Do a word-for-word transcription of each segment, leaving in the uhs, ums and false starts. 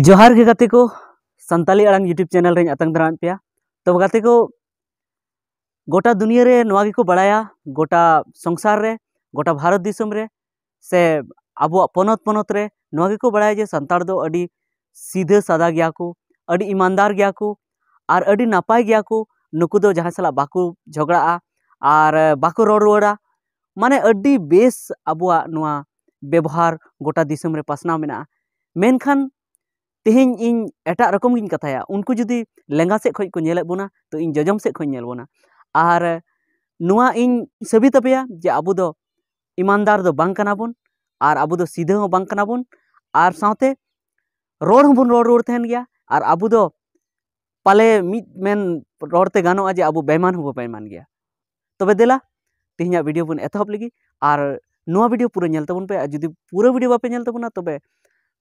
ᱡᱚᱦᱟᱨ ᱜᱮ ᱜᱟᱛᱮ ᱠᱚ, ᱥᱟᱱᱛᱟᱞᱤ ᱟᱲᱟᱝ YouTube ᱪᱮᱱᱮᱞ ᱨᱮᱧ ᱟᱛᱟᱝ ᱫᱟᱨᱟᱢᱮᱫ ᱯᱮᱭᱟ᱾ ᱛᱚᱵᱮ ᱜᱟᱛᱮ ᱠᱚ, ᱜᱚᱴᱟ ᱫᱩᱱᱤᱭᱟᱹ ᱨᱮ ᱱᱚᱣᱟ ᱜᱮᱠᱚ ᱵᱟᱲᱟᱭᱟ, ᱜᱚᱴᱟ ᱥᱚᱝᱥᱟᱨ ᱨᱮ, ᱜᱚᱴᱟ ᱵᱷᱟᱨᱚᱛ ᱫᱤᱥᱚᱢ ᱨᱮ, ᱥᱮ ᱟᱵᱚᱣᱟᱜ ᱯᱚᱱᱚᱛ ᱯᱚᱱᱚᱛ ᱨᱮ ᱱᱚᱣᱟ ᱜᱮᱠᱚ ᱵᱟᱲᱟᱭᱟ ᱡᱮ ᱥᱟᱱᱛᱟᱲ ᱫᱚ ᱟᱹᱰᱤ ᱥᱤᱫᱷᱟᱹ ᱥᱟᱫᱟ ᱜᱮᱭᱟ ᱠᱚ, ᱟᱹᱰᱤ ᱤᱢᱟᱱᱫᱟᱨ ᱜᱮᱭᱟ ᱠᱚ, ᱟᱨ ᱟᱹᱰᱤ ᱱᱟᱯᱟᱭ ᱜᱮᱭᱟ ᱠᱚ᱾ ᱱᱩᱠᱩ ᱫᱚ ᱡᱟᱦᱟᱸᱭ ᱥᱟᱞᱟᱜ ᱵᱟᱠᱚ ᱡᱷᱚᱜᱽᱲᱟᱜᱼᱟ ᱟᱨ ᱵᱟᱠᱚ ᱨᱚᱲ ᱨᱩᱣᱟᱹᱲᱟ᱾ ᱢᱟᱱᱮ ᱟᱹᱰᱤ ᱵᱮᱥ ᱟᱵᱚᱣᱟᱜ ᱱᱚᱣᱟ ᱵᱮᱵᱚᱦᱟᱨ ᱜᱚᱴᱟ ᱫᱤᱥᱚᱢ ᱨᱮ ᱯᱟᱥᱱᱟᱣ ᱢᱮᱱᱟᱜᱼᱟ᱾ ᱢᱮᱱᱠᱷᱟᱱ ᱛᱮᱦᱮᱧ ᱤᱧ ᱮᱴᱟᱜ ᱨᱚᱠᱚᱢ ᱜᱤᱧ ᱠᱟᱛᱷᱟᱭᱟ᱾ ᱩᱱᱠᱩ ᱡᱩᱫᱤ ᱞᱮᱸᱜᱟ ᱥᱮᱫ ᱠᱷᱚᱱ ᱠᱚ ᱧᱮᱞᱮᱫ ᱵᱚᱱᱟ, ᱛᱚ ᱤᱧ ᱡᱚᱡᱚᱢ ᱥᱮᱫ ᱠᱷᱚᱱ ᱧᱮᱞ ᱵᱚᱱᱟ᱾ ᱟᱨ ᱱᱚᱣᱟ ᱤᱧ ᱥᱟᱹᱵᱤᱛ ᱟᱯᱮᱭᱟ ᱡᱮ ᱟᱵᱚ ᱫᱚ ᱤᱢᱟᱱᱫᱟᱨ ᱫᱚ ᱵᱟᱝ ᱠᱟᱱᱟ ᱵᱚᱱ, ᱟᱨ ᱟᱵᱚ ᱫᱚ ᱥᱤᱫᱷᱟᱹ ᱦᱚᱸ ᱵᱟᱝ ᱠᱟᱱᱟ ᱵᱚᱱ, ᱟᱨ ᱥᱟᱶᱛᱮ ᱨᱚᱲ ᱦᱚᱸᱵᱚᱱ ᱨᱚᱲ ᱨᱩᱣᱟᱹᱲ ᱛᱟᱦᱮᱱ ᱜᱮᱭᱟ᱾ ᱟᱨ ᱟᱵᱚ ᱫᱚ ᱯᱟᱞᱮ ᱢᱤᱫ ᱢᱮᱱ ᱨᱚᱲ ᱛᱮ ᱜᱟᱱᱚᱜᱼᱟ ᱡᱮ ᱟᱵᱚ ᱵᱮᱢᱟᱱ ᱦᱚᱸᱵᱚ ᱵᱮᱢᱟᱱ ᱜᱮᱭᱟ᱾ ᱛᱚᱵᱮ ᱫᱮᱞᱟ, ᱛᱮᱦᱮᱧᱟᱜ ᱵᱷᱤᱰᱤᱭᱳ ᱵᱚᱱ ᱮᱛᱚᱦᱚᱵ ᱞᱮᱜᱮ᱾ ᱟᱨ ᱱᱚᱣᱟ ᱵᱷᱤᱰᱤᱭᱳ ᱯᱩᱨᱟᱹ ᱧᱮᱞ ᱛᱟᱵᱚᱱ ᱯᱮ᱾ ᱟᱨ ᱡᱩᱫᱤ ᱯᱩᱨᱟᱹ ᱵᱷᱤᱰᱤᱭᱳ ᱵᱟᱯᱮ ᱧᱮᱞ ᱛᱟᱵᱚᱱᱟ, ᱛᱚᱵᱮ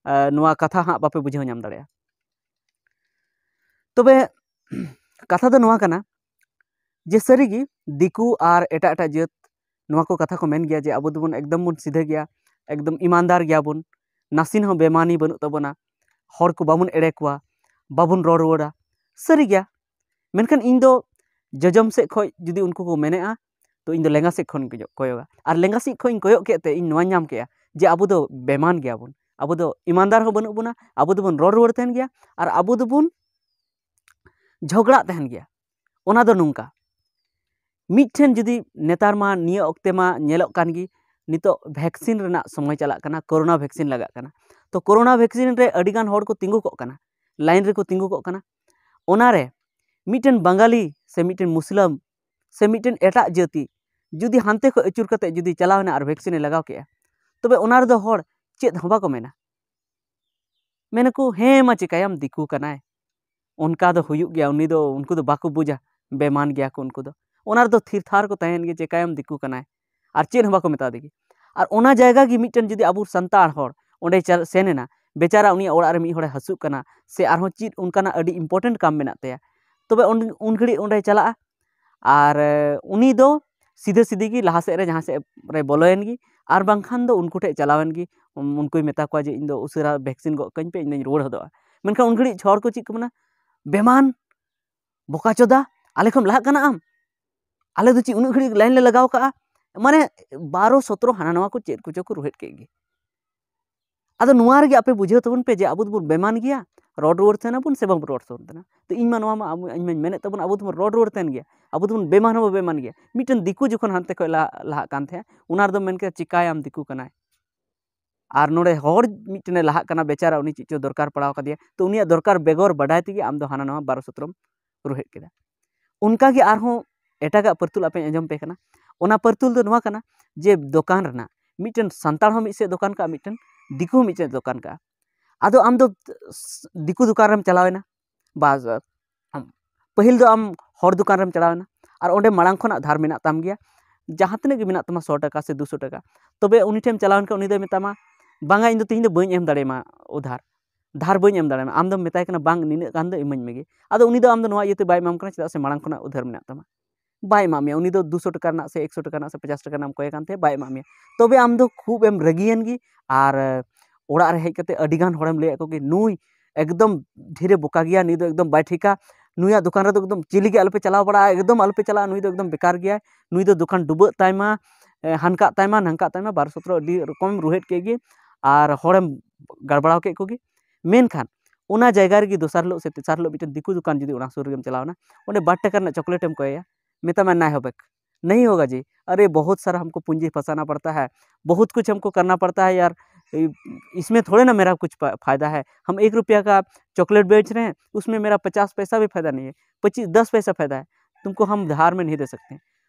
ᱟᱨ ᱱᱚᱣᱟ ᱠᱟᱛᱷᱟ ᱦᱟᱸᱜ ᱵᱟᱯᱮ ᱵᱩᱡᱷᱟᱹᱣ ᱧᱟᱢ ᱫᱟᱲᱮᱭᱟᱜᱼᱟ᱾ ᱛᱚᱵᱮ ᱠᱟᱛᱷᱟ ᱫᱚ ᱱᱚᱣᱟ ᱠᱟᱱᱟ ᱡᱮ ᱥᱟᱹᱨᱤᱜᱮ ᱫᱤᱠᱩ ᱟᱨ ᱮᱴᱟᱜ ᱮᱴᱟᱜ ᱡᱟᱹᱛ ᱱᱚᱣᱟ ᱠᱚ ᱠᱟᱛᱷᱟ ᱠᱚ ᱢᱮᱱ ᱜᱮᱭᱟ ᱡᱮ ᱟᱵᱚ ᱫᱚᱵᱚᱱ ᱮᱠᱫᱚᱢ ᱵᱚᱱ ᱥᱤᱫᱷᱟᱹ ᱜᱮᱭᱟ, ᱮᱠᱫᱚᱢ ᱤᱢᱟᱱᱫᱟᱨ ᱜᱮᱭᱟᱵᱚᱱ, ᱱᱟᱥᱮᱱᱟᱜ ᱦᱚᱸ ᱵᱮᱢᱟᱱᱤ ᱵᱟᱹᱱᱩᱜ ᱛᱟᱵᱚᱱᱟ, ᱦᱚᱲ ᱠᱚ ᱵᱟᱵᱚᱱ ᱮᱲᱮ ᱠᱚᱣᱟ, ᱵᱟᱵᱚᱱ ᱨᱚᱲ ᱨᱩᱣᱟᱹᱲᱟ᱾ ᱥᱟᱹᱨᱤ ᱜᱮᱭᱟ, ᱢᱮᱱᱠᱷᱟᱱ ᱤᱧ ᱫᱚ ᱡᱚᱡᱚᱢ ᱥᱮᱫ ᱠᱷᱚᱱ ᱡᱩᱫᱤ ᱩᱱᱠᱩ ᱠᱚ ᱢᱮᱱᱮᱜᱼᱟ, ᱛᱚ ᱤᱧ ᱫᱚ ᱞᱮᱸᱜᱟ ᱥᱮᱫ ᱠᱷᱚᱱ ᱤᱧ ᱠᱚᱭᱚᱜ-, ᱠᱚᱭᱚᱜᱟ᱾ ᱟᱨ ᱞᱮᱸᱜᱟ ᱥᱮᱫ ᱠᱷᱚᱱ ᱤᱧ ᱠᱚᱭᱚᱜ ᱠᱮᱫ ᱛᱮ ᱤᱧ ᱱᱚᱣᱟᱧ ᱧᱟᱢ ᱠᱮᱜᱼᱟ ᱡᱮ ᱟᱵᱚ ᱫᱚ ᱵᱮᱢᱟᱱ ᱜᱮᱭᱟᱵᱚᱱ, ᱟᱵᱚ ᱫᱚ ᱤᱢᱟᱱᱫᱟᱨ ᱦᱚᱸ ᱵᱟᱹᱱᱩᱜ ᱵᱚᱱᱟ, ᱟᱵᱚ ᱫᱚᱵᱚᱱ ᱨᱚᱲ ᱨᱩᱣᱟᱹᱲ ᱛᱟᱦᱮᱱ ᱜᱮᱭᱟ, ᱟᱨ ᱟᱵᱚ ᱫᱚᱵᱚᱱ ᱡᱷᱚᱜᱽᱲᱟᱜ ᱛᱟᱦᱮᱱ ᱜᱮᱭᱟ᱾ ᱚᱱᱟ ᱫᱚ ᱱᱚᱝᱠᱟ, ᱢᱤᱫᱴᱷᱮᱱ ᱡᱩᱫᱤ ᱱᱮᱛᱟᱨ ᱢᱟ ᱱᱤᱭᱟᱹ ᱚᱠᱛᱮ ᱢᱟ ᱧᱮᱞᱚᱜ ᱠᱟᱱ ᱜᱮ, ᱱᱤᱛᱚᱜ ᱵᱷᱮᱠᱥᱤᱱ ᱨᱮᱱᱟᱜ ᱥᱚᱢᱚᱭ ᱪᱟᱞᱟᱜ ᱠᱟᱱᱟ, ᱠᱳᱨᱳᱱᱟ ᱵᱷᱮᱠᱥᱤᱱ ᱞᱟᱜᱟᱜ ᱠᱟᱱᱟ᱾ ᱛᱚ ᱠᱳᱨᱳᱱᱟ ᱵᱷᱮᱠᱥᱤᱱ ᱨᱮ ᱟᱹᱰᱤᱜᱟᱱ ᱦᱚᱲ ᱠᱚ ᱛᱤᱸᱜᱩ ᱠᱚᱜ ᱠᱟᱱᱟ, ᱞᱟᱭᱤᱱ ᱨᱮᱠᱚ ᱛᱤᱸᱜᱩ ᱠᱚᱜ ᱠᱟᱱᱟ᱾ ᱚᱱᱟᱨᱮ ᱢᱤᱫᱴᱮᱱ ᱵᱟᱝᱜᱟᱞᱤ ᱥᱮ ᱢᱤᱫᱴᱮᱱ ᱢᱩᱥᱞᱟᱹᱢ ᱥᱮ ᱢᱤᱫᱴᱮᱱ ᱮᱴᱟᱜ ᱡᱟᱹᱛᱤ ᱡᱩᱫᱤ ᱦᱟᱱᱛᱮ ᱠᱷᱚᱱ ᱟᱹᱪᱩᱨ ᱠᱟᱛᱮ ᱡᱩᱫᱤ ᱪᱟᱞᱟᱣ ᱮᱱᱟ ᱟᱨ ᱵᱷᱮᱠᱥᱤᱱᱮ ᱞᱟᱜᱟᱣ ᱠᱮᱜᱼᱟ, ᱛᱚᱵᱮ ᱚᱱᱟ ᱨᱮᱫᱚ ᱦᱚᱲ ᱪᱮᱫ ᱦᱚᱸ ᱵᱟᱠᱚ ᱢᱮᱱᱟ᱾ ᱢᱮᱱᱟᱠᱚ, "ᱦᱮᱸ ᱢᱟ, ᱪᱤᱠᱟᱹᱭᱟᱢ, ᱫᱤᱠᱩ ᱠᱟᱱᱟᱭ, ᱚᱱᱠᱟ ᱫᱚ ᱦᱩᱭᱩᱜ ᱜᱮᱭᱟ, ᱩᱱᱤ ᱫᱚ, ᱩᱱᱠᱩ ᱫᱚ ᱵᱟᱠᱚ ᱵᱩᱡᱟ, ᱵᱮᱢᱟᱱ ᱜᱮᱭᱟ ᱠᱚ ᱩᱱᱠᱩ ᱫᱚ᱾" ᱚᱱᱟ ᱨᱮᱫᱚ ᱛᱷᱤᱨ ᱛᱷᱟᱨ ᱠᱚ ᱛᱟᱦᱮᱱ ᱜᱮ, "ᱪᱤᱠᱟᱹᱭᱟᱢ, ᱫᱤᱠᱩ ᱠᱟᱱᱟᱭ", ᱟᱨ ᱪᱮᱫ ᱦᱚᱸ ᱵᱟᱠᱚ ᱢᱮᱛᱟ ᱫᱮ ᱜᱮ᱾ ᱟᱨ ᱚᱱᱟ ᱡᱟᱭᱜᱟ ᱜᱮ ᱢᱤᱫᱴᱮᱱ ᱡᱩᱫᱤ ᱟᱵᱚ ᱥᱟᱱᱛᱟᱲ ᱦᱚᱲ ᱚᱸᱰᱮ ᱪᱟᱞ-, ᱥᱮᱱ ᱮᱱᱟ, ᱵᱮᱪᱟᱨᱟ ᱩᱱᱤᱭᱟᱜ ᱚᱲᱟᱜ ᱨᱮ ᱢᱤᱫ ᱦᱚᱲᱮ ᱦᱟᱹᱥᱩᱜ ᱠᱟᱱᱟ, ᱥᱮ ᱟᱨᱦᱚᱸ ᱪᱮᱫ ᱚᱱᱠᱟᱱᱟᱜ ᱟᱹᱰᱤ important ᱠᱟᱢ ᱢᱮᱱᱟᱜ ᱛᱟᱭᱟ, ᱛᱚᱵᱮ ᱩᱱ, ᱩᱱ ᱜᱷᱟᱹᱲᱤᱡ ᱚᱸᱰᱮ ᱪᱟᱞᱟᱜᱼᱟ᱾ ᱟᱨ, ᱮ, ᱩᱱᱤ ᱫᱚ ᱥᱤᱫᱷᱟᱹ ᱥᱤᱫᱷᱤ ᱜᱮ ᱞᱟᱦᱟ ᱥᱮᱫ ᱨᱮ ᱡᱟᱦᱟᱸ ᱥᱮᱫ ᱨᱮ ᱵᱚᱞᱚᱭᱮᱱ ᱜᱮ, ᱟᱨ ᱵᱟᱝᱠᱷᱟᱱ ᱫᱚ ᱩᱱᱠᱩ ᱴᱷᱮᱱ ᱪᱟᱞᱟᱣᱮᱱ ᱜᱮ, ᱩᱱᱠᱩᱭ ᱢᱮᱛᱟ ᱠᱚᱣᱟ ᱡᱮ ᱤᱧ ᱫᱚ ᱩᱥᱟᱹᱨᱟ ᱵᱷᱮᱠᱥᱤᱱ ᱜᱚᱜ ᱠᱟᱹᱧ ᱯᱮ, ᱤᱧ ᱫᱚᱧ ᱨᱩᱣᱟᱹᱲ ᱦᱚᱫᱚᱜᱼᱟ᱾ ᱢᱮᱱᱠᱷᱟᱱ ᱩᱱ ᱜᱷᱟᱹᱲᱤᱡ ᱦᱚᱲ ᱠᱚ ᱪᱮᱫ ᱠᱚ ᱢᱮᱱᱟ, ᱵᱮᱢᱟᱱ, ᱵᱚᱠᱟ ᱪᱚᱫᱟ, ᱟᱞᱮ ᱠᱷᱚᱱ ᱞᱟᱦᱟᱜ ᱠᱟᱱᱟ ᱟᱢ, ᱟᱞᱮ ᱫᱚ ᱪᱮᱫ ᱩᱱᱟᱹᱜ ᱜᱷᱟᱹᱲᱤᱡ ᱞᱟᱭᱤᱱ ᱞᱮ ᱞᱟᱜᱟᱣ ᱠᱟᱜᱼᱟ? ᱢᱟᱱᱮ ᱵᱟᱨᱚ ᱥᱚᱛᱨᱚ ᱦᱟᱱᱟ ᱱᱟᱣᱟ ᱠᱚ ᱪᱮᱫ ᱠᱚᱪᱚ ᱠᱚ ᱨᱩᱦᱮᱫ ᱠᱮᱫ ᱜᱮ᱾ ᱟᱫᱚ ᱱᱚᱣᱟ ᱨᱮᱜᱮ ᱟᱯᱮ ᱵᱩᱡᱷᱟᱹᱣ ᱛᱟᱵᱚᱱ ᱯᱮ ᱡᱮ ᱟᱵᱚ ᱫᱚᱵᱚᱱ ᱵᱮᱢᱟᱱ ᱜᱮᱭᱟ, ᱨᱚᱲ ᱨᱩᱣᱟᱹᱲ ᱛᱟᱦᱮᱱᱟᱵᱚᱱ ᱥᱮ ᱵᱟᱵᱚᱱ ᱨᱚᱲ ᱨᱩᱣᱟᱹᱲ ᱛᱟᱦᱮᱱᱟ? ᱛᱚ ᱤᱧ ᱢᱟ ᱱᱚᱣᱟ ᱢᱟ ᱟᱵᱚ, ᱤᱧ ᱢᱟᱧ ᱢᱮᱱᱮᱫ ᱛᱟᱵᱚᱱ ᱟᱵᱚ ᱫᱚᱵᱚᱱ ᱨᱚᱲ ᱨᱩᱣᱟᱹᱲ ᱛᱟᱦᱮᱱ ᱜᱮᱭᱟ, ᱟᱵᱚ ᱫᱚᱵᱚᱱ ᱵᱮᱢᱟᱱ ᱦᱚᱸᱵᱚ ᱵᱮᱢᱟᱱ ᱜᱮᱭᱟ᱾ ᱢᱤᱫᱴᱮᱱ ᱫᱤᱠᱩ ᱡᱚᱠᱷᱚᱱ ᱦᱟᱱᱛᱮ ᱠᱷᱚᱱ ᱞᱟᱦᱟ, ᱞᱟᱦᱟᱜ ᱠᱟᱱ ᱛᱟᱦᱮᱸᱫ, ᱚᱱᱟ ᱨᱮᱫᱚ ᱢᱮᱱ ᱠᱮᱫᱟ ᱪᱤᱠᱟᱭᱟᱢ, ᱫᱤᱠᱩ ᱠᱟᱱᱟᱭ᱾ ᱟᱨ ᱱᱚᱰᱮ ᱦᱚᱲ ᱢᱤᱫᱴᱮᱱᱮ ᱞᱟᱦᱟᱜ ᱠᱟᱱᱟ ᱵᱮᱪᱟᱨᱟ, ᱩᱱᱤ ᱪᱮᱫ ᱪᱚ ᱫᱚᱨᱠᱟᱨ ᱯᱟᱲᱟᱣ ᱠᱟᱫᱮᱭᱟ, ᱛᱚ ᱩᱱᱤᱭᱟᱜ ᱫᱚᱨᱠᱟᱨ ᱵᱮᱜᱚᱨ ᱵᱟᱰᱟᱭ ᱛᱮᱜᱮ ᱟᱢ ᱫᱚ ᱦᱟᱱᱟ ᱱᱟᱣᱟ ᱵᱟᱨᱚ ᱥᱚᱛᱨᱚᱢ ᱨᱩᱦᱮᱫ ᱠᱮᱫᱟ᱾ ᱚᱱᱠᱟᱜᱮ ᱟᱨᱦᱚᱸ ᱮᱴᱟᱜᱟᱜ ᱯᱟᱹᱨᱛᱩᱞ ᱟᱯᱮᱧ ᱟᱸᱡᱚᱢ ᱯᱮ ᱠᱟᱱᱟ᱾ ᱚᱱᱟ ᱯᱟᱹᱨᱛᱩᱞ ᱫᱚ ᱱᱚᱣᱟ ᱠᱟᱱᱟ ᱡᱮ ᱫᱚᱠᱟᱱ ᱨᱮᱱᱟᱜ ᱢᱤᱫᱴᱮᱱ ᱥᱟᱱᱛᱟᱲ ᱦᱚᱸ ᱢᱤᱫ ᱥᱮᱫ ᱫᱚᱠᱟᱱ ᱠᱟᱜᱼᱟ, ᱢᱤᱫᱴᱮᱱ ᱫᱤᱠᱩ ᱦᱚᱸ ᱢᱤᱫ ᱥᱮᱫ ᱫᱚᱠᱟᱱ ᱠᱟᱜᱼᱟ᱾ ᱟᱫᱚ ᱟᱢ ᱫᱚ ᱫᱤᱠᱩ ᱫᱚᱠᱟᱱ ᱨᱮᱢ ᱪᱟᱞᱟᱣᱮᱱᱟ, ᱵᱟᱥ, ᱟᱢ, ᱯᱟᱹᱦᱤᱞ ᱫᱚ ᱟᱢ ᱦᱚᱲ ᱫᱚᱠᱟᱱ ᱨᱮᱢ ᱪᱟᱞᱟᱣᱮᱱᱟ, ᱟᱨ ᱚᱸᱰᱮ ᱢᱟᱲᱟᱝ ᱠᱷᱚᱱᱟᱜ ᱫᱷᱟᱨ ᱢᱮᱱᱟᱜ ᱛᱟᱢ ᱜᱮᱭᱟ, ᱡᱟᱦᱟᱸ ᱛᱤᱱᱟᱹᱜ ᱜᱮ ᱢᱮᱱᱟᱜ ᱛᱟᱢᱟ, ᱥᱚ ᱴᱟᱠᱟ ᱥᱮ ᱫᱩᱥᱚ ᱴᱟᱠᱟ᱾ ᱛᱚᱵᱮ ᱩᱱᱤ ᱴᱷᱮᱱ ᱮᱢ ᱪᱟᱞᱟᱣ ᱞᱮᱱᱠᱷᱟᱱ ᱩᱱᱤ ᱫᱚᱭ ᱢᱮᱛᱟᱢᱟ, ᱵᱟᱝᱟ, ᱤᱧ ᱫᱚ ᱛᱮᱦᱮᱧ ᱫᱚ ᱵᱟᱹᱧ ᱮᱢ ᱫᱟᱲᱮᱭᱟᱢᱟ ᱩᱫᱷᱟᱨ, ᱫᱷᱟᱨ ᱵᱟᱹᱧ ᱮᱢ ᱫᱟᱲᱮᱭᱟᱢᱟ᱾ ᱟᱢ ᱫᱚᱢ ᱢᱮᱛᱟᱭ ᱠᱟᱱᱟ, ᱵᱟᱝ, ᱱᱤᱱᱟᱹᱜ ᱜᱟᱱ ᱫᱚ ᱤᱢᱟᱹᱧ ᱢᱮᱜᱮ᱾ ᱟᱫᱚ ᱩᱱᱤ ᱫᱚ ᱟᱢ ᱫᱚ ᱱᱚᱣᱟ ᱤᱭᱟᱹᱛᱮ ᱵᱟᱭ ᱮᱢᱟᱢ ᱠᱟᱱᱟ, ᱪᱮᱫᱟᱜ ᱥᱮ ᱢᱟᱲᱟᱝ ᱠᱷᱚᱱᱟᱜ ᱩᱫᱷᱟᱹᱨ ᱢᱮᱱᱟᱜ ᱛᱟᱢᱟ, ᱵᱟᱭ ᱮᱢᱟᱜ ᱢᱮᱭᱟ᱾ ᱩᱱᱤ ᱫᱚ ᱫᱩᱥᱚ ᱴᱟᱠᱟ ᱨᱮᱱᱟᱜ ᱥᱮ ᱮᱠᱥᱚ ᱴᱟᱠᱟ ᱨᱮᱱᱟᱜ ᱥᱮ ᱯᱚᱪᱟᱥ ᱴᱟᱠᱟ ᱨᱮᱱᱟᱜ ᱮᱢ ᱠᱚᱭᱮ ᱠᱟᱱ ᱛᱟᱦᱮᱸᱫ, ᱵᱟᱭ ᱮᱢᱟᱜ ᱢᱮᱭᱟ᱾ ᱛᱚᱵᱮ ᱟᱢ ᱫᱚ ᱠᱷᱩᱵ ᱮᱢ ᱨᱟᱹᱜᱤᱭᱮᱱ ᱜᱮ, ᱟᱨ ᱚᱲᱟᱜ ᱨᱮ ᱦᱮᱡ ᱠᱟᱛᱮ ᱟᱹᱰᱤ ᱜᱟᱱ ᱦᱚᱲᱮᱢ ᱞᱟᱹᱭᱟᱫ ᱠᱚᱜᱮ, ᱱᱩᱭ ᱮᱠᱫᱚᱢ ᱰᱷᱮᱨᱮ ᱵᱚᱠᱟ ᱜᱮᱭᱟ, ᱱᱩᱭ ᱫᱚ ᱮᱠᱫᱚᱢ ᱵᱟᱭ ᱴᱷᱤᱠᱟ, ᱱᱩᱭᱟᱜ ᱫᱚᱠᱟᱱ ᱨᱮᱫᱚ ᱮᱠᱫᱚᱢ ᱪᱤᱞᱤ ᱜᱮ ᱟᱞᱚᱯᱮ ᱪᱟᱞᱟᱣ ᱵᱟᱲᱟᱜᱼᱟ, ᱮᱠᱫᱚᱢ ᱟᱞᱚᱯᱮ ᱪᱟᱞᱟᱜᱼᱟ, ᱱᱩᱭ ᱫᱚ ᱮᱠᱫᱚᱢ ᱵᱮᱠᱟᱨ ᱜᱮᱭᱟᱭ, ᱱᱩᱭ ᱫᱚ ᱫᱚᱠᱟᱱ ᱰᱩᱵᱟᱹᱜ ᱛᱟᱭᱢᱟ, ᱮ, ᱦᱟᱱᱠᱟᱜ ᱛᱟᱭᱢᱟ, ᱱᱟᱝᱠᱟᱜ ᱛᱟᱭᱢᱟ, ᱵᱟᱨᱚ ᱥᱚᱛᱨᱚ ᱟᱹᱰᱤ ᱨᱚᱠᱚᱢᱮᱢ ᱨᱩᱦᱮᱫ ᱠᱮᱫ ᱜᱮ, ᱟᱨ ᱦᱚᱲᱮᱢ ᱜᱟᱲᱵᱟᱲᱟᱣ ᱠᱮᱫ ᱠᱚᱜᱮ᱾ ᱢᱮᱱᱠᱷᱟᱱ ᱚᱱᱟ ᱡᱟᱭᱜᱟ ᱨᱮᱜᱮ ᱫᱚᱥᱟᱨ ᱦᱤᱞᱳᱜ ᱥᱮ ᱛᱮᱥᱟᱨ ᱦᱤᱞᱳᱜ ᱢᱤᱫᱴᱮᱱ ᱫᱤᱠᱩ ᱫᱚᱠᱟᱱ ᱡᱩᱫᱤ ᱚᱱᱟ ᱥᱩᱨ ᱨᱮᱜᱮᱢ ᱪᱟᱞᱟᱣᱱᱟ, ᱚᱸᱰᱮ ᱵᱟᱨ ᱴᱟᱠᱟ ᱨᱮᱱᱟᱜ ᱪᱚᱠᱞᱮᱴ ᱮᱢ ᱠᱚᱭᱮᱭᱟ, ᱢᱮᱛᱟᱢᱟᱭ, "ᱱᱟᱭ ᱦᱚᱵᱮᱠ, नहीं होगा जी, अरे बहुत सारा हमको पूंजी फंसाना पड़ता है, बहुत कुछ हमको करना पड़ता है यार, इ-, इसमें थोड़े ना मेरा कुछ फ-, फायदा है, हम एक रुपया का चॉकलेट बेच रहे हैं, उसमें मेरा पचास पैसा भी फायदा नहीं है, पच्चीस, दस पैसा फायदा है, तुमको हम धार में नहीं दे सकते।"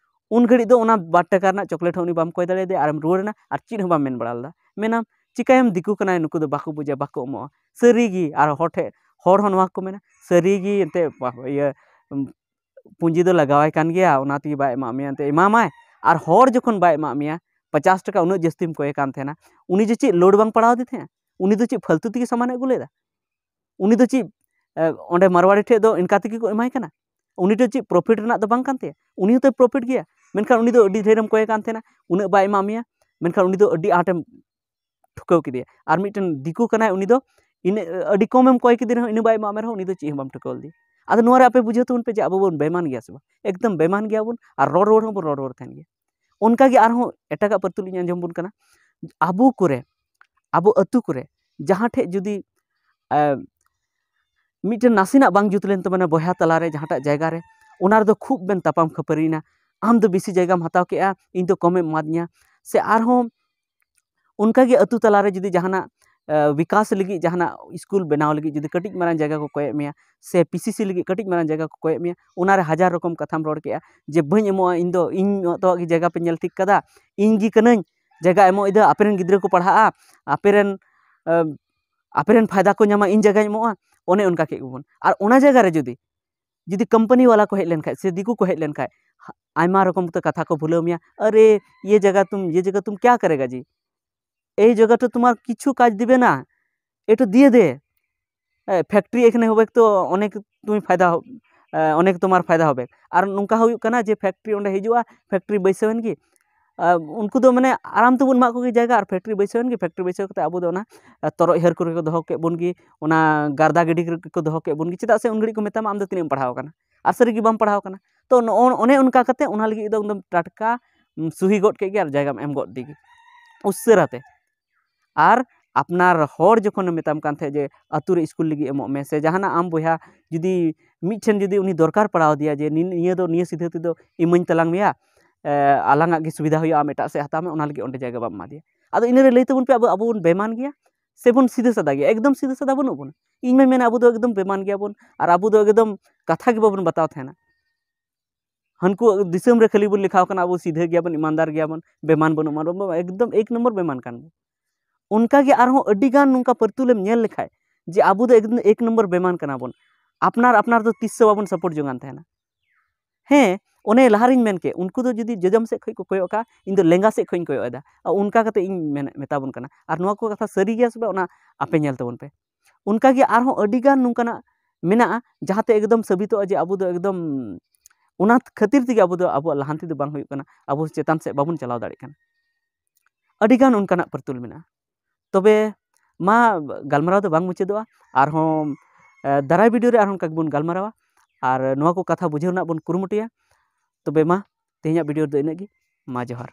ᱩᱱ ᱜᱷᱟᱹᱲᱤᱡ ᱫᱚ ᱚᱱᱟ ᱵᱟᱨ ᱴᱟᱠᱟ ᱨᱮᱱᱟᱜ ᱪᱚᱠᱞᱮᱴ ᱦᱚᱸ ᱩᱱᱤ ᱵᱟᱢ ᱠᱚᱭ ᱫᱟᱲᱮᱭᱟᱫᱮᱭᱟ, ᱟᱨᱮᱢ ᱨᱩᱣᱟᱹᱲ ᱮᱱᱟ, ᱟᱨ ᱪᱮᱫ ᱦᱚᱸ ᱵᱟᱢ ᱢᱮᱱ ᱵᱟᱲᱟ ᱞᱮᱫᱟ᱾ ᱢᱮᱱᱟᱢ, "ᱪᱤᱠᱟᱹᱭᱟᱢ, ᱫᱤᱠᱩ ᱠᱟᱱᱟᱭ, ᱱᱩᱠᱩ ᱫᱚ ᱵᱟᱠᱚ ᱵᱩᱡᱟ, ᱵᱟᱠᱚ ᱮᱢᱚᱜᱼᱟ᱾" ᱥᱟᱹᱨᱤ ᱜᱮ, ᱟᱨ ᱦᱚᱲ ᱴᱷᱮᱱ, ᱦᱚᱲ ᱦᱚᱸ ᱱᱚᱣᱟ ᱠᱚ ᱢᱮᱱᱟ, "ᱥᱟᱹᱨᱤ ᱜᱮ ᱮᱱᱛᱮᱫ, ᱵᱟ-, ᱤᱭᱟᱹ, ᱩᱢ, ᱯᱩᱸᱡᱤ ᱫᱚ ᱞᱟᱜᱟᱣᱟᱭ ᱠᱟᱱ ᱜᱮᱭᱟ, ᱚᱱᱟ ᱛᱮᱜᱮ ᱵᱟᱭ ᱮᱢᱟᱜ ᱢᱮᱭᱟ, ᱮᱱᱛᱮᱫ ᱮᱢᱟᱢᱟᱭ᱾" ᱟᱨ ᱦᱚᱲ ᱡᱚᱠᱷᱚᱱ ᱵᱟᱭ ᱮᱢᱟᱜ ᱢᱮᱭᱟ, ᱯᱚᱪᱟᱥ ᱴᱟᱠᱟ ᱩᱱᱟᱹᱜ ᱡᱟᱹᱥᱛᱤᱢ ᱠᱚᱭᱮ ᱠᱟᱱ ᱛᱟᱦᱮᱱᱟ, ᱩᱱᱤ ᱡᱮ ᱪᱮᱫ ᱞᱳᱰ ᱵᱟᱝ ᱯᱟᱲᱟᱣ ᱟᱫᱮ ᱛᱟᱦᱮᱸᱜᱼᱟ? ᱩᱱᱤ ᱫᱚ ᱪᱮᱫ ᱯᱷᱟᱹᱞᱛᱩ ᱛᱮᱜᱮ ᱥᱟᱢᱟᱱᱮ ᱟᱹᱜᱩ ᱞᱮᱫᱟ? ᱩᱱᱤ ᱫᱚ ᱪᱮᱫ, ᱮ, ᱚᱸᱰᱮ ᱢᱟᱨᱣᱟᱲᱤ ᱴᱷᱮᱡ ᱫᱚ ᱤᱱᱠᱟ ᱛᱮᱜᱮ ᱠᱚ ᱮᱢᱟᱭ ᱠᱟᱱᱟ? ᱩᱱᱤ ᱫᱚ ᱪᱮᱫ ᱯᱨᱚᱯᱷᱤᱴ ᱨᱮᱱᱟᱜ ᱫᱚ ᱵᱟᱝ ᱠᱟᱱ ᱛᱟᱭᱟ? ᱩᱱᱤ ᱦᱚᱸᱛᱚᱭ ᱯᱨᱚᱯᱷᱤᱴ ᱜᱮᱭᱟ, ᱢᱮᱱᱠᱷᱟᱱ ᱩᱱᱤ ᱫᱚ ᱟᱹᱰᱤ ᱰᱷᱮᱨᱮᱢ ᱠᱚᱭᱮ ᱠᱟᱱ ᱛᱟᱦᱮᱱᱟ, ᱩᱱᱟᱹᱜ ᱵᱟᱭ ᱮᱢᱟᱜ ᱢᱮᱭᱟ᱾ ᱢᱮᱱᱠᱷᱟᱱ ᱩᱱᱤ ᱫᱚ ᱟᱹᱰᱤ ᱟᱸᱴᱮᱢ ᱴᱷᱩᱠᱟᱹᱣ ᱠᱮᱫᱮᱭᱟ᱾ ᱟᱨ ᱢᱤᱫᱴᱮᱱ ᱫᱤᱠᱩ ᱠᱟᱱᱟᱭ, ᱩᱱᱤ ᱫᱚ ᱤᱱᱟᱹ ᱟᱹᱰᱤ ᱠᱚᱢᱮᱢ ᱠᱚᱭ ᱠᱮᱫᱮ ᱨᱮᱦᱚᱸ, ᱤᱱᱟᱹ ᱵᱟᱭ ᱮᱢᱟᱜ ᱢᱮ ᱨᱮᱦᱚᱸ, ᱩᱱᱤ ᱫᱚ ᱪᱮᱫ ᱦᱚᱸ ᱵᱟᱢ ᱴᱷᱩᱠᱟᱹᱣ ᱞᱮᱫᱮᱭᱟ᱾ ᱟᱫᱚ ᱱᱚᱣᱟ ᱨᱮ ᱟᱯᱮ ᱵᱩᱡᱷᱟᱹᱣ ᱛᱟᱵᱚᱱ ᱯᱮ ᱡᱮ ᱟᱵᱚ ᱵᱚᱱ ᱵᱮᱢᱟᱱ ᱜᱮᱭᱟ ᱥᱮ ᱵᱟᱝ? ᱮᱠᱫᱚᱢ ᱵᱮᱢᱟᱱ ᱜᱮᱭᱟ ᱵᱚᱱ, ᱟᱨ ᱨᱚᱲ ᱨᱩᱣᱟᱹᱲ ᱦᱚᱸᱵᱚᱱ ᱨᱚᱲ ᱨᱩᱣᱟᱹᱲ ᱛᱟᱦᱮᱱ ᱜᱮᱭᱟ᱾ ᱚᱱᱠᱟ ᱜᱮ ᱟᱨᱦᱚᱸ ᱮᱴᱟᱜᱟᱜ ᱯᱟᱹᱨᱛᱩᱞ ᱤᱧ ᱟᱸᱡᱚᱢ ᱵᱚᱱ ᱠᱟᱱᱟ᱾ ᱟᱵᱚ ᱠᱚᱨᱮ, ᱟᱵᱚ ᱟᱹᱛᱩ ᱠᱚᱨᱮ ᱡᱟᱦᱟᱸ ᱴᱷᱮᱡ ᱡᱩᱫᱤ, ᱮ, ᱢᱤᱫᱴᱮᱱ ᱱᱟᱥᱮᱱᱟᱜ ᱵᱟᱝ ᱡᱩᱛ ᱞᱮᱱ ᱛᱟᱵᱚᱱᱟ ᱵᱚᱭᱦᱟ ᱛᱟᱞᱟᱨᱮ ᱡᱟᱦᱟᱸᱴᱟᱜ ᱡᱟᱭᱜᱟ ᱨᱮ, ᱚᱱᱟ ᱨᱮᱫᱚ ᱠᱷᱩᱵ ᱵᱮᱱ ᱛᱟᱯᱟᱢ ᱠᱷᱟᱹᱯᱟᱹᱨᱤᱭᱮᱱᱟ, "ᱟᱢ ᱫᱚ ᱵᱮᱥᱤ ᱡᱟᱭᱜᱟᱢ ᱦᱟᱛᱟᱣ ᱠᱮᱜᱼᱟ, ᱤᱧ ᱫᱚ ᱠᱚᱢᱮᱢ ᱮᱢᱟᱫᱤᱧᱟ", ᱥᱮ ᱟᱨᱦᱚᱸ ᱚᱱᱠᱟᱜᱮ ᱟᱹᱛᱩ ᱛᱟᱞᱟᱨᱮ ᱡᱩᱫᱤ ᱡᱟᱦᱟᱱᱟᱜ, ᱮ, ᱵᱤᱠᱟᱥ ᱞᱟᱹᱜᱤᱫ, ᱡᱟᱦᱟᱱᱟᱜ ᱥᱠᱩᱞ ᱵᱮᱱᱟᱣ ᱞᱟᱹᱜᱤᱫ ᱡᱩᱫᱤ ᱠᱟᱹᱴᱤᱡ ᱢᱟᱨᱟᱝ ᱡᱟᱭᱜᱟ ᱠᱚ ᱠᱚᱭᱮᱜ ᱢᱮᱭᱟ, ᱥᱮ ᱯᱤᱥᱤᱥᱤ ᱞᱟᱹᱜᱤᱫ ᱠᱟᱹᱴᱤᱡ ᱢᱟᱨᱟᱝ ᱡᱟᱭᱜᱟ ᱠᱚ ᱠᱚᱭᱮᱜ ᱢᱮᱭᱟ, ᱚᱱᱟᱨᱮ ᱦᱟᱡᱟᱨ ᱨᱚᱠᱚᱢ ᱠᱟᱛᱷᱟᱢ ᱨᱚᱲ ᱠᱮᱜᱼᱟ ᱡᱮ, "ᱵᱟᱹᱧ ᱮᱢᱚᱜᱼᱟ, ᱤᱧ ᱫᱚ, ᱤᱧ ᱚᱛᱚᱣᱟᱜ ᱜᱮ ᱡᱟᱭᱜᱟ ᱯᱮ ᱧᱮᱞ ᱴᱷᱤᱠ ᱠᱟᱫᱟ, ᱤᱧ ᱜᱮ ᱠᱟᱹᱱᱟᱹᱧ ᱡᱟᱭᱜᱟ ᱮᱢᱚᱜ ᱤᱫᱟᱹ, ᱟᱯᱮᱨᱮᱱ ᱜᱤᱫᱽᱨᱟᱹ ᱠᱚ ᱯᱟᱲᱦᱟᱜᱼᱟ, ᱟᱯᱮᱨᱮᱱ, ᱮ, ᱟᱯᱮᱨᱮᱱ ᱯᱷᱟᱭᱫᱟ ᱠᱚ ᱧᱟᱢᱟ, ᱤᱧ ᱡᱟᱭᱜᱟᱧ ᱮᱢᱚᱜᱼᱟ", ᱚᱱᱮ ᱚᱱᱠᱟ ᱠᱮᱫ ᱜᱮᱵᱚᱱ᱾ ᱟᱨ ᱚᱱᱟ ᱡᱟᱭᱜᱟ ᱨᱮ ᱡᱩᱫᱤ, ᱡᱩᱫᱤ ᱠᱳᱢᱯᱟᱱᱤ ᱵᱟᱞᱟ ᱠᱚ ᱦᱮᱡ ᱞᱮᱱᱠᱷᱟᱡ ᱥᱮ ᱫᱤᱠᱩ ᱠᱚ ᱦᱮᱡ ᱞᱮᱱᱠᱷᱟᱡ, ᱦᱟ-, ᱟᱭᱢᱟ ᱨᱚᱠᱚᱢ ᱛᱮ ᱠᱟᱛᱷᱟ ᱠᱚ ᱵᱷᱩᱞᱟᱹᱣ ᱢᱮᱭᱟ, "ᱟᱨᱮ, ᱤᱭᱟᱹ ᱡᱟᱭᱜᱟ ᱛᱩᱢ, ᱤᱭᱟᱹ ᱡᱟᱭᱜᱟ ᱛᱩᱢ ᱠᱭᱟ ᱠᱟᱨᱮᱜᱟ ᱡᱤ? ᱮᱭ ᱡᱟᱭᱜᱟ ᱛᱚ ᱛᱳᱢᱟᱨ ᱠᱤᱪᱷᱩ ᱠᱟᱡᱽ ᱫᱤᱵᱮ ᱱᱟ, ᱮ ᱛᱚ ᱫᱤᱭᱮ ᱫᱮ, ᱮ, ᱯᱷᱮᱠᱴᱨᱤ ᱮᱠᱷᱱᱮ ᱦᱚᱵᱮ ᱛᱚ ᱚᱱᱮᱠ ᱛᱩᱢ ᱯᱷᱟᱭᱫᱟ ᱦᱚ-, ᱮ, ᱚᱱᱮᱠ ᱛᱳᱢᱟᱨ ᱯᱷᱟᱭᱫᱟ ᱦᱚᱵᱮ᱾" ᱟᱨ ᱱᱚᱝᱠᱟ ᱦᱩᱭᱩᱜ ᱠᱟᱱᱟ ᱡᱮ ᱯᱷᱮᱠᱴᱨᱤ ᱚᱸᱰᱮ ᱦᱤᱡᱩᱜᱼᱟ, ᱯᱷᱮᱠᱴᱨᱤ ᱵᱟᱹᱭᱥᱟᱹᱣ ᱮᱱ ᱜᱮ, ᱟ, ᱩᱱᱠᱩ ᱫᱚ ᱢᱟᱱᱮ ᱟᱨᱟᱢ ᱛᱮᱵᱚᱱ ᱮᱢᱟᱜ ᱠᱚᱜᱮ ᱡᱟᱭᱜᱟ, ᱟᱨ ᱯᱷᱮᱠᱴᱨᱤ ᱵᱟᱹᱭᱥᱟᱹᱣ ᱮᱱ ᱜᱮ, ᱯᱷᱮᱠᱴᱨᱤ ᱵᱟᱹᱭᱥᱟᱹᱣ ᱠᱟᱛᱮ ᱟᱵᱚ ᱫᱚ ᱚᱱᱟ, ᱟ, ᱛᱚᱨᱚᱡ ᱦᱟᱹᱨ ᱠᱚᱨᱮ ᱠᱚ ᱫᱚᱦᱚ ᱠᱮᱫ ᱵᱚᱱ ᱜᱮ, ᱚᱱᱟ ᱜᱟᱨᱫᱟ ᱜᱤᱰᱤ ᱠᱚᱨᱮ ᱠᱚ ᱫᱚᱦᱚ ᱠᱮᱫ ᱵᱚᱱ ᱜᱮ᱾ ᱪᱮᱫᱟᱜ ᱥᱮ ᱩᱱ ᱜᱷᱟᱹᱲᱤᱡ ᱠᱚ ᱢᱮᱛᱟᱢᱟ, "ᱟᱢ ᱫᱚ ᱛᱤᱱᱟᱹᱜ ᱮᱢ ᱯᱟᱲᱦᱟᱣ ᱟᱠᱟᱱᱟ?" ᱟᱨ ᱥᱟᱹᱨᱤ ᱜᱮ ᱵᱟᱢ ᱯᱟᱲᱦᱟᱣ ᱟᱠᱟᱱᱟ᱾ ᱛᱚ ᱱᱚᱜᱼᱚ, ᱚᱱᱮ ᱚᱱᱠᱟ ᱠᱟᱛᱮ ᱚᱱᱟ ᱞᱟᱹᱜᱤᱫ ᱫᱚ ᱮᱠᱫᱚᱢ ᱴᱟᱴᱠᱟ, ᱩᱢ, ᱥᱩᱦᱤ ᱜᱚᱫ ᱠᱮᱫ ᱜᱮ ᱟᱨ ᱡᱟᱭᱜᱟᱢ ᱮᱢ ᱜᱚᱫ ᱫᱤ ᱜᱮ ᱩᱥᱟᱹᱨᱟ ᱛᱮ᱾ ᱟᱨ ᱟᱯᱱᱟᱨ ᱦᱚᱲ ᱡᱚᱠᱷᱚᱱᱮ ᱢᱮᱛᱟᱢ ᱠᱟᱱ ᱛᱟᱦᱮᱸᱫ ᱡᱮ, "ᱟᱹᱛᱩ ᱨᱮ ᱥᱠᱩᱞ ᱞᱟᱹᱜᱤᱫ ᱮᱢᱚᱜ ᱢᱮ", ᱥᱮ ᱡᱟᱦᱟᱱᱟᱜ ᱟᱢ ᱵᱚᱭᱦᱟ ᱡᱩᱫᱤ ᱢᱤᱫᱴᱷᱮᱱ ᱡᱩᱫᱤ ᱩᱱᱤ ᱫᱚᱨᱠᱟᱨ ᱯᱟᱲᱟᱣ ᱫᱮᱭᱟ ᱡᱮ, "ᱱᱤ-, ᱱᱤᱭᱟᱹ ᱫᱚ, ᱱᱤᱭᱟᱹ ᱥᱤᱫᱷᱟᱹ ᱛᱮᱫᱚ ᱤᱢᱟᱹᱧ ᱛᱟᱞᱟᱝ ᱢᱮᱭᱟ, ᱮ, ᱟᱞᱟᱝᱟᱜ ᱜᱮ ᱥᱩᱵᱤᱫᱷᱟ ᱦᱩᱭᱩᱜᱼᱟ, ᱟᱢ ᱮᱴᱟᱜ ᱥᱮᱫ ᱦᱟᱛᱟᱣ ᱢᱮ", ᱚᱱᱟ ᱞᱟᱹᱜᱤᱫ ᱚᱸᱰᱮ ᱡᱟᱭᱜᱟ ᱵᱟᱢ ᱮᱢᱟ ᱫᱮᱭᱟ᱾ ᱟᱫᱚ ᱤᱱᱟᱹ ᱨᱮ ᱞᱟᱹᱭ ᱛᱟᱵᱚᱱ ᱯᱮ, ᱟᱵᱚ, ᱟᱵᱚ ᱵᱚᱱ ᱵᱮᱢᱟᱱ ᱜᱮᱭᱟ ᱥᱮᱵᱚᱱ ᱥᱤᱫᱷᱟᱹ ᱥᱟᱫᱟ ᱜᱮᱭᱟ? ᱮᱠᱫᱚᱢ ᱥᱤᱫᱷᱟᱹ ᱥᱟᱫᱟ ᱵᱟᱹᱱᱩᱜ ᱵᱚᱱᱟ᱾ ᱤᱧ ᱢᱟᱧ ᱢᱮᱱᱟ, ᱟᱵᱚ ᱫᱚ ᱮᱠᱫᱚᱢ ᱵᱮᱢᱟᱱ ᱜᱮᱭᱟᱵᱚᱱ, ᱟᱨ ᱟᱵᱚ ᱫᱚ ᱮᱠᱫᱚᱢ ᱠᱟᱛᱷᱟ ᱜᱮ ᱵᱟᱵᱚᱱ ᱵᱟᱛᱟᱣ ᱛᱟᱦᱮᱱᱟ᱾ ᱦᱟᱹᱱᱠᱩ ᱫᱤᱥᱚᱢ ᱨᱮ ᱠᱷᱟᱹᱞᱤ ᱵᱚᱱ ᱞᱮᱠᱷᱟᱣ ᱠᱟᱱᱟ, ᱟᱵᱚ ᱥᱤᱫᱷᱟᱹ ᱜᱮᱭᱟᱵᱚᱱ, ᱤᱢᱟᱱᱫᱟᱨ ᱜᱮᱭᱟᱵᱚᱱ, ᱵᱮᱢᱟᱱ ᱵᱟᱹᱱᱩᱜ ᱵᱚᱱᱟ, ᱮᱠᱫᱚᱢ ᱮᱠ ᱱᱚᱢᱵᱚᱨ ᱵᱮᱢᱟᱱ ᱠᱟᱱ ᱵᱚᱱ᱾ ᱚᱱᱠᱟ ᱜᱮ ᱟᱨᱦᱚᱸ ᱟᱹᱰᱤ ᱜᱟᱱ ᱱᱚᱝᱠᱟ ᱯᱟᱹᱨᱛᱩᱞᱮᱢ ᱧᱮᱞ ᱞᱮᱠᱷᱟᱡ ᱡᱮ ᱟᱵᱚ ᱫᱚ ᱮᱠᱫᱚᱢ ᱮᱠ ᱱᱚᱢᱵᱚᱨ ᱵᱮᱢᱟᱱ ᱠᱟᱱᱟ ᱵᱚᱱ, ᱟᱯᱱᱟᱨ ᱟᱯᱱᱟᱨ ᱫᱚ ᱛᱤᱥ ᱦᱚᱸ ᱵᱟᱵᱚᱱ ᱥᱟᱯᱳᱨᱴ ᱡᱚᱝᱟᱱ ᱛᱟᱦᱮᱱᱟ᱾ ᱦᱮᱸ, ᱚᱱᱮ ᱞᱟᱦᱟᱨᱤᱧ ᱢᱮᱱ ᱠᱮᱫ, ᱩᱱᱠᱩ ᱫᱚ ᱡᱩᱫᱤ ᱡᱚᱡᱚᱢ ᱥᱮᱫ ᱠᱷᱚᱱ ᱠᱚ ᱠᱚᱭᱚᱜ ᱠᱟᱜᱼᱟ, ᱤᱧ ᱫᱚ ᱞᱮᱸᱜᱟ ᱥᱮᱫ ᱠᱷᱚᱱ ᱤᱧ ᱠᱚᱭᱚᱜ ᱮᱫᱟ, ᱟᱨ ᱚᱱᱠᱟ ᱠᱟᱛᱮ ᱤᱧ ᱢᱮᱱ, ᱢᱮᱛᱟ ᱵᱚᱱ ᱠᱟᱱᱟ᱾ ᱟᱨ ᱱᱚᱣᱟ ᱠᱚ ᱠᱟᱛᱷᱟ ᱥᱟᱹᱨᱤ ᱜᱮᱭᱟ ᱥᱮ ᱵᱟᱝ, ᱚᱱᱟ ᱟᱯᱮ ᱧᱮᱞ ᱛᱟᱵᱚᱱ ᱯᱮ᱾ ᱚᱱᱠᱟ ᱜᱮ ᱟᱨᱦᱚᱸ ᱟᱹᱰᱤ ᱜᱟᱱ ᱱᱚᱝᱠᱟᱱᱟᱜ ᱢᱮᱱᱟᱜᱼᱟ, ᱡᱟᱦᱟᱸᱛᱮ ᱮᱠᱫᱚᱢ ᱥᱟᱹᱵᱤᱛᱚᱜᱼᱟ ᱡᱮ ᱟᱵᱚ ᱫᱚ ᱮᱠᱫᱚᱢ ᱚᱱᱟ ᱠᱷᱟᱹᱛᱤᱨ ᱛᱮᱜᱮ ᱟᱵᱚ ᱫᱚ, ᱟᱵᱚᱣᱟᱜ ᱞᱟᱦᱟᱱᱛᱤ ᱫᱚ ᱵᱟᱝ ᱦᱩᱭᱩᱜ ᱠᱟᱱᱟ, ᱟᱵᱚ ᱪᱮᱛᱟᱱ ᱥᱮᱫ ᱵᱟᱵᱚᱱ ᱪᱟᱞᱟᱣ ᱫᱟᱲᱮᱭᱟᱜ ᱠᱟᱱᱟ᱾ ᱟᱹᱰᱤᱜᱟᱱ ᱚᱱᱠᱟᱱᱟᱜ ᱯᱨᱚᱛᱩᱞ ᱢᱮᱱᱟᱜᱼᱟ᱾ ᱛᱚᱵᱮ ᱢᱟ, ᱜᱟᱞᱢᱟᱨᱟᱣ ᱫᱚ ᱵᱟᱝ ᱢᱩᱪᱟᱹᱫᱚᱜᱼᱟ, ᱟᱨᱦᱚᱸ ᱮ, ᱫᱟᱨᱟᱭ ᱵᱷᱤᱰᱤᱭᱳ ᱨᱮ ᱟᱨᱦᱚᱸ ᱚᱱᱠᱟ ᱜᱮᱵᱚᱱ ᱜᱟᱞᱢᱟᱨᱟᱣᱟ᱾ ᱟᱨ ᱱᱚᱣᱟ ᱠᱚ ᱠᱟᱛᱷᱟ ᱵᱩᱡᱷᱟᱹᱣ ᱨᱮᱱᱟᱜ ᱵᱚᱱ ᱠᱩᱨᱩᱢᱩᱴᱩᱭᱟ᱾ ᱛᱚᱵᱮ ᱢᱟ, ᱛᱮᱦᱮᱧᱟᱜ ᱵᱷᱤᱰᱤᱭᱳ ᱨᱮᱫᱚ ᱤᱱᱟᱹᱜ ᱜᱮ᱾ ᱢᱟ ᱡᱚᱦᱟᱨ᱾